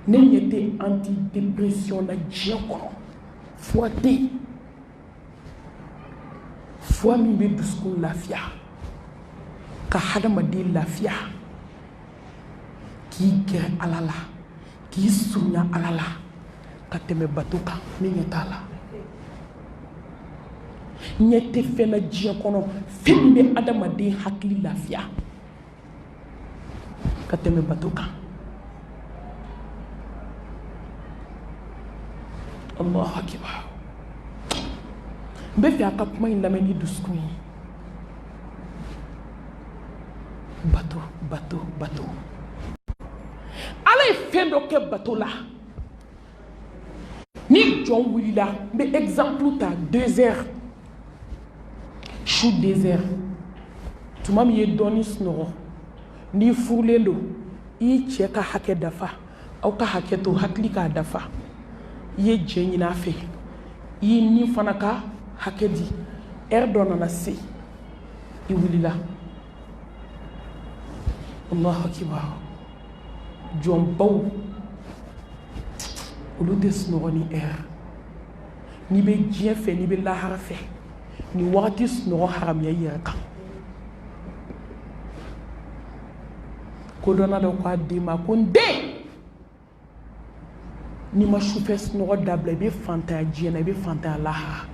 Ne ɲɛ tɛ antidépression na diɲɛ kɔnɔ, fura tɛ yen, fura min bɛ dusukun lafiya, ka hadamaden lafiya, k'i gɛrɛ Ala la, k'i surunya Ala la ka tɛmɛ bato kan. Ne ɲɛ t'a la. Ɲɛ tɛ fɛn na diɲɛ kɔnɔ, fɛn min bɛ adamaden hakili lafiya ka tɛmɛ bato kan. Allahu akibar. N bɛ fɛ a ka kuma in lamɛn ni dusukun ye. Bato, bato, bato. Ala ye fɛn dɔ kɛ bato la. Ni jɔn wulila, n bɛ exemple ta, 2 heures su, 2 heures, tuma min i ye dɔɔni sunɔgɔ, n'i furulen don, i y'i cɛ ka hakɛ dafa, aw ka hakɛ to hakili k'a dafa, i ye jɛ ɲini a fɛ, i y'i ni fana ka hakɛ di, heure dɔ nana se, i wulila. Allahu akibar. Jɔnbaw, olu tɛ sunɔgɔ ni heure. N'i bɛ diɲɛ fɛ, n'i bɛ lahara fɛ, nin wagati sunɔgɔ haramuya i yɛrɛ kan. Kodɔnna dɔ ko a den ma ko: n den, n'i ma sufɛ sunɔgɔ dabila, i bɛ fantanya diɲɛ na, i bɛ fantanya lahara.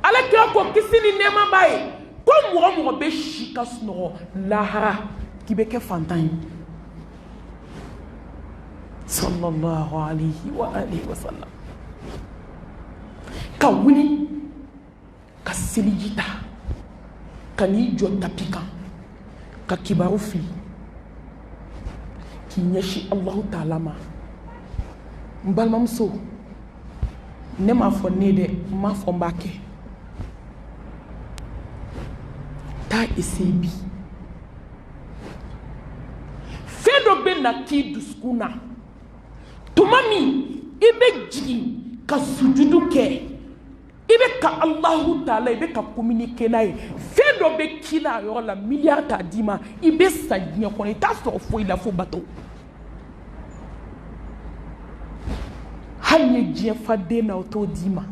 Ala kira ko, kisi ni nɛɛma b'a ye, ko mɔgɔ mɔgɔ bɛ si ka sunɔgɔ lahara, k'i bɛ kɛ fantan ye. Sallallahu alayhi wa alihi wa sallam. Ka wuli ka seliji ta, ka n'i jɔ tapi kan, ka kibaru fili, k'i ɲɛsin Alahu taala ma. N balimamuso, ne m'a fɔ ne dɛ, n m'a fɔ n b'a kɛ. Taa essayer bi. Fɛn dɔ bɛ na k'i dusukun na tuma min i bɛ jigin ka sujudu kɛ, i bɛ ka Alahu taala, i bɛ ka communiquer n'a ye. Fɛn dɔ bɛ k'i la a yɔrɔ la, miliyari t'a d'i ma, i bɛ sa diɲɛ kɔnɔ, i t'a sɔrɔ foyi la fo bato. Hali ni ye diɲɛ fa den na, o t'o d'i ma.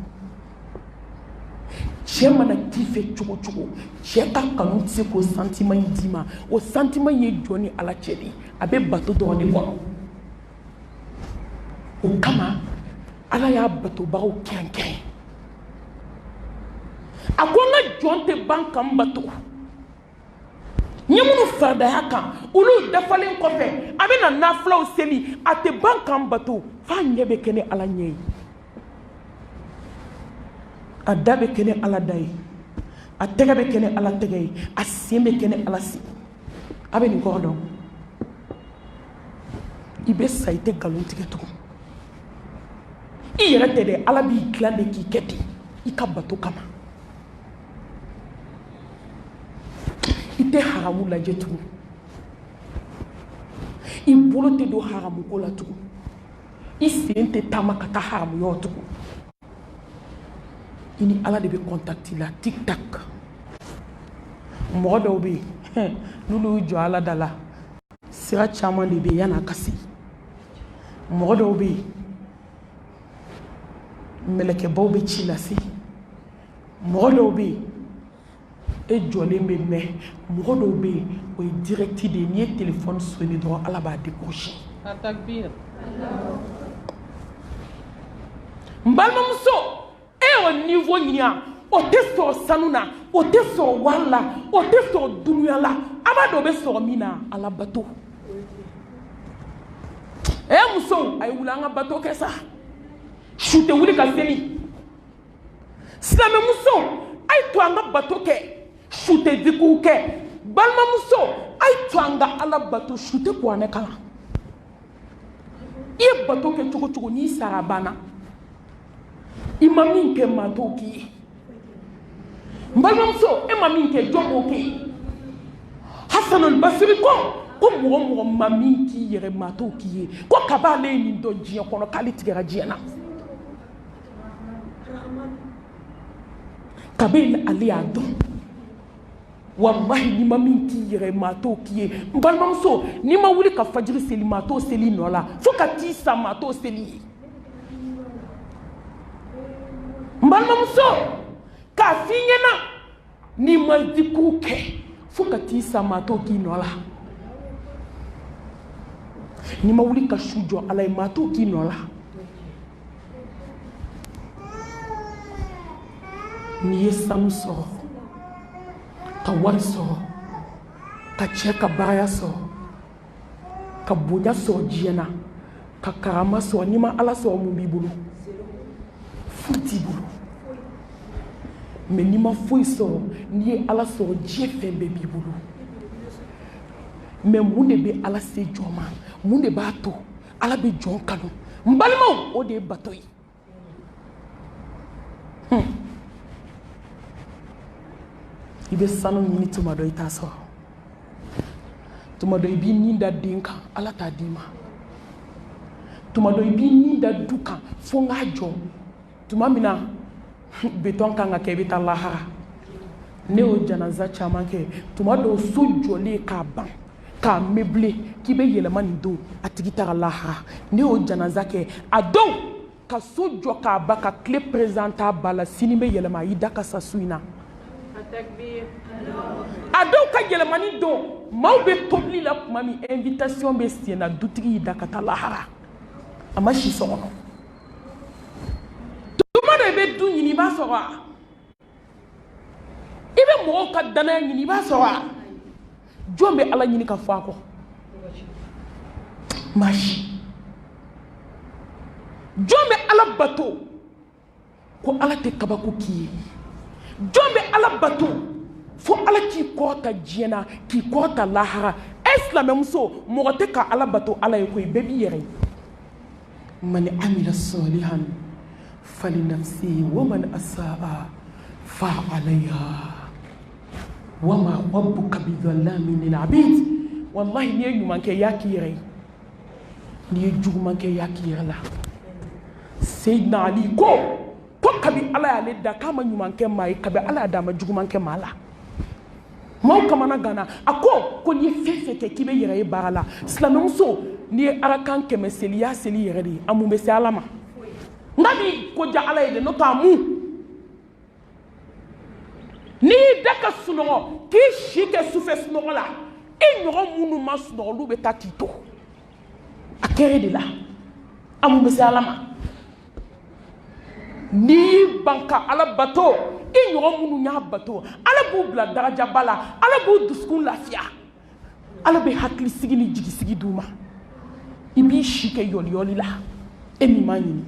Cɛ mana k'i fɛ cogo cogo, cɛ ka kanu tɛ se k'o sentiment in d'i ma. O sentiment in ye jɔn ni Ala cɛ de ye, a bɛ bato dɔrɔn de kɔnɔ. O kama Ala y'a batobagaw kɛrɛnkɛrɛn. A ko n ka jɔn tɛ ban ka n bato. N ye minnu faridaya kan, olu dafalen kɔfɛ, a bɛ na nafilaw seli, a tɛ ban ka n bato f'a ɲɛ bɛ kɛ ne Ala ɲɛ ye, a da bɛ kɛ ne Ala da ye, a tɛgɛ bɛ kɛ ne Ala tɛgɛ ye, a sen bɛ kɛ ne Ala sen. A bɛ nin kɔrɔ dɔn. I bɛ sa, i tɛ nkalon tigɛ tugun. I yɛrɛ tɛ dɛ, Ala b'i dilan de k'i kɛ ten i ka bato kama. I tɛ haramu lajɛ tugun, i bolo tɛ don haramu ko la tugun, i sen tɛ taama ka taa haramu yɔrɔ tugun. I ni Ala de bɛ contact la, tic tac. Mɔgɔ dɔw bɛ yen, n'olu y'u jɔ Ala da la, sira caman de bɛ yen yan'a ka se. Mɔgɔ dɔw bɛ yen, mɛlɛkɛbaw bɛ ci lase. Mɔgɔ dɔw bɛ yen, e jɔlen bɛ mɛn. Mɔgɔ dɔw bɛ yen, o ye direct de ye. N'i ye téléphone sonné dɔrɔn, Ala b'a décrocher. N balimamuso, e y'o niveau ɲini yan, o tɛ sɔrɔ sanu na, o tɛ sɔrɔ wari la, o tɛ sɔrɔ dunuya la. A b'a dɔn o bɛ sɔrɔ min na? Ala bato. Ɛ musow, a ye wuli an ka bato kɛ sa. Su tɛ wuli ka seli. Silamɛmuso, a ye to an ka bato kɛ, su tɛ zikuru kɛ. Balimamuso, a ye to an ka Ala bato, su tɛ kuranɛ kalan. I ye bato kɛ cogo cogo, n'i sara, a banna. I ma min kɛ, maa t'o k'i ye. N balimamuso, e ma min kɛ, jɔn b'o kɛ ye? Hasanul Basiri ko mɔgɔ mɔgɔ ma min k'i yɛrɛ, maa t'o k'i ye. Ko kab'ale ye nin dɔn diɲɛ kɔnɔ, k'ale tigɛra diɲɛ na. Kabi ale y'a dɔn. Walahi, n'i ma min k'i yɛrɛ ye, maa t'o k'i ye. N balimamuso, n'i ma wuli ka fajiri seli, maa t'o seli i nɔ la. Fo ka t'i sa, maa t'o seli ye. N balimamuso, k'a f'i ɲɛna, n'i ma zikuru kɛ fo ka t'i sa, maa t'o k'i nɔ la. N'i ma wuli ka su jɔ Ala ye, maa t'o k'i nɔ la. N'i ye sanu sɔrɔ, ka wari sɔrɔ, ka cɛ ka baraya sɔrɔ, ka bonya sɔrɔ diɲɛ na, ka karama sɔrɔ, n'i ma Ala sɔrɔ, mun b'i bolo? Foyi t'i bolo. Mais n'i ma foyi sɔrɔ, n'i ye Ala sɔrɔ, diɲɛ fɛn bɛɛ b'i bolo. Mais mun de bɛ Ala se jɔn ma? Mun de b'a to Ala bɛ jɔn kanu? N balimaw, o de ye bato ye. I bɛ sanu ɲini, tuma dɔ i t'a sɔrɔ, tuma dɔ i b'i ni da den kan, Ala t'a d'i ma. Tuma dɔ i b'i ni da du kan, fo n k'a jɔ. Tuma min na béton kan ka kɛ, i bɛ taa lahara. Ne y'o janaza caman kɛ. Tuma dɔw, so jɔlen k'a ban, k'a meubler, k'i bɛ yɛlɛma nin don, a tigi taara lahara. Ne y'o janaza kɛ. A dɔw ka so jɔ k'a ban, ka clé présenter a ba la, sini bɛ yɛlɛma, a y'i da ka sa su in na. A dɔw ka yɛlɛmani don, maaw bɛ tobili la tuma min, invitation bɛ sen na, dutigi y'i da ka taa lahara, a ma si so kɔnɔ. Tuma dɔ i bɛ du ɲini, i b'a sɔrɔ a i bɛ mɔgɔw ka danaya ɲini, i b'a sɔrɔ a jɔn bɛ Ala ɲini ka fɔ a kɔ? Maa si. Jɔn bɛ Ala bato ko Ala tɛ kabako k'i ye? Jɔn bɛ Ala bato fo Ala k'i kɔrɔta diɲɛ na, k'i kɔrɔta lahara? E silamɛmuso, mɔgɔ tɛ ka Ala bato Ala ye koyi, bɛɛ b'i yɛrɛ ye. Man amila salihan falinafsihi wa man asaa fa alayha wa ma rabbuka bidhallamin lil abid. Wallahi, n'i ye ɲuman kɛ, i y'a k'i yɛrɛ ye. N'i ye juguman kɛ, i y'a k'i yɛrɛ la. Seyidina Ali ko kabi Ala y'ale da, k'a ma ɲuman kɛ maa ye, kabi Ala y'a da, a ma juguman kɛ maa la. Maaw kamana ganna. A ko n'i ye fɛn fɛn kɛ, k'i bɛ yɛrɛ ye baara la. Silamɛmuso, n'i ye arakan 100 seli, i y'a seli yɛrɛ de ye. A mun bɛ se Ala ma? N ka b'i ko diya Ala ye de, n'o tɛ a mun. N'i y'i da ka sunɔgɔ, k'i si kɛ sufɛ sunɔgɔ la, i ɲɔgɔn minnu ma sunɔgɔ, olu bɛ taa k'i to a kɛra de la. A mun bɛ se Ala ma? N'i y'i ban ka Ala bato, i ɲɔgɔn minnu y'a bato, Ala b'u bila darajaba la, Ala b'u dusukun lafiya, Ala bɛ hakilisigi ni jigisigi d'u ma. I b'i si kɛ yɔliyɔli la, e min m'a ɲini.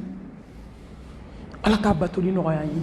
Ala k'a batoli nɔgɔya an ye.